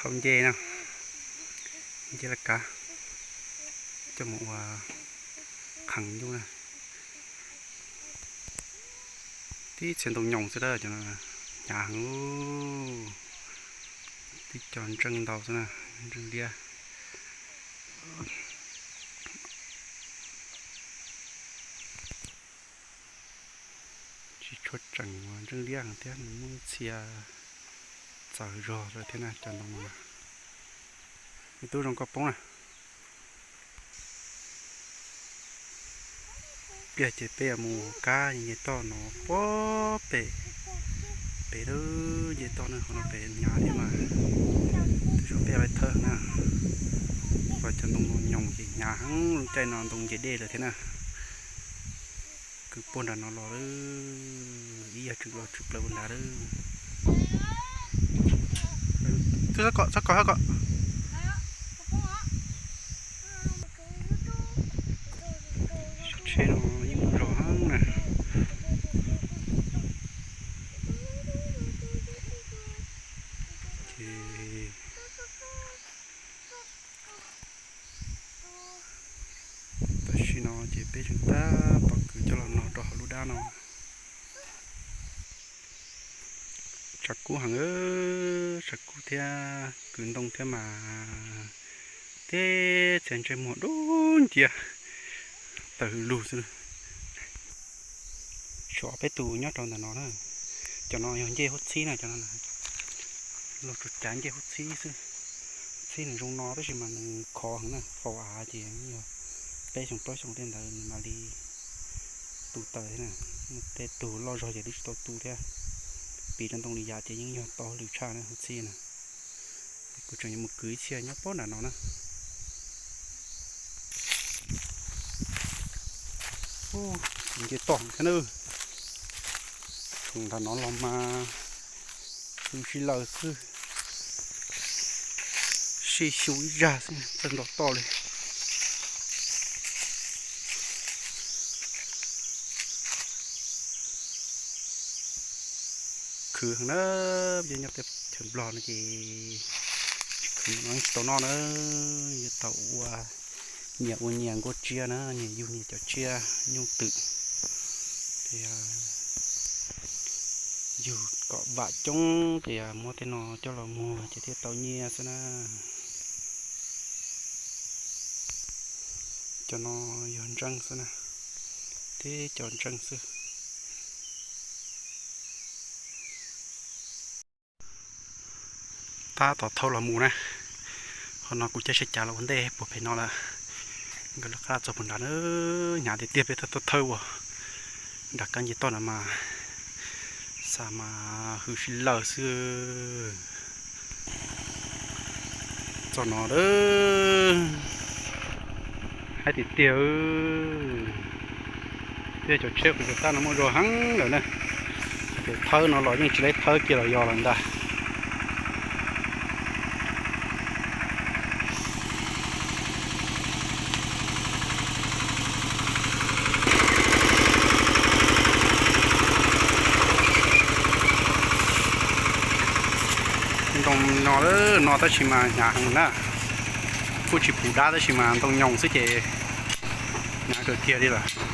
Nce na, nce laj kav coj mus ua qhees nyuj na. Tib txhia ntoo nyoos xwb dab, cov no hnyav heev. Tib co ntseej ntau xwb na, ntseej liab. Tsis tshua tseem, ntseej liab heev thiab, muaj ib txhia txawv zog lawm thiab na cov ntoo no. Me tub zoo koj poob na. Pliag ces peb yuav mus kab nce toj no puag pem, pem lub nce toj no, qhov no pem hnyav thiab mas, tab sis peb yuav thawb na. Cov ntoo no nyoos ces hnyav heev, lub caij no ntoo nce dej lawm thiab na. Kwv puag nram no los lawm, ib yam tseem los tshwm plaws puag nrad lawm. Txhob kom, txhob kom, txhob kom. Tsheb no yeej muaj zog heev na. Ces tam sim no ces peb tseem tab tom kwv coj los no rau hauv lub dab no. Tshav kub heev, tshav kub thiab kwv ntoo thiab mas, teb txhia ntsej muag dub nciab, tawm lug xwb. Tshuav peb tus nyob rau ntawm no na. Cov no yog ncej hub txhib na, cov no luag tsuas cav ncej hub txhib xwb. Hub txhib nws zoo no tab sis mas nws khov heev na, faus av ces yog peb xyoo plaub xyoo tej ntawd nws mam li tu taws thiab na. Tej tug loj zog ces twb tsis tau tu thiab. Piv rau ntoo li yam ces yeej yog tau lwm tshaj na hub txhib na. Kuv tseem yuav mus kwv ib txhia nyob puag nram no na. Ub, nce toj thiab na. Thaum nram no los mas hws sib laws xwb, sib xyu ib zaj xwb txawj nto toj li. Khwv heev na, yog nyob teb chaws Nplog no ces khwv no tsis tau noj na, yuav tau ua nyias ua nyias nkuaj tsiaj na, nyias yug nyias cov tsiaj nyuj twm. Ces yug kom vam coob ces muab tej no coj los muag ces thiaj tau nyiaj xwb na. Cov no yog ntseej xwb na, tib cov ntseej xwb. Tab tom thau los mus na, qhov no kuv caij sab cav los ua ntej puag pem no lawm. Nkawd lawv qab txog puag nrad na, hnyav tiag tiag peb thawb thawb ua nram kab nce toj no mas xav mas hws sib laws xwb. Txog no lawm, haib tiag tiag. Thiab cov tsheb kuv cov tab no muaj zog heev lawm na, ces thawb no los yeej tsis laib thawb kiag los yog lawm ntag. Ntoo no, no tab sis mas hnyav heev na, kuj tsis puv dab tab sis mas ntoo nyoos xwb ces hnyav kawg kiag li lawm.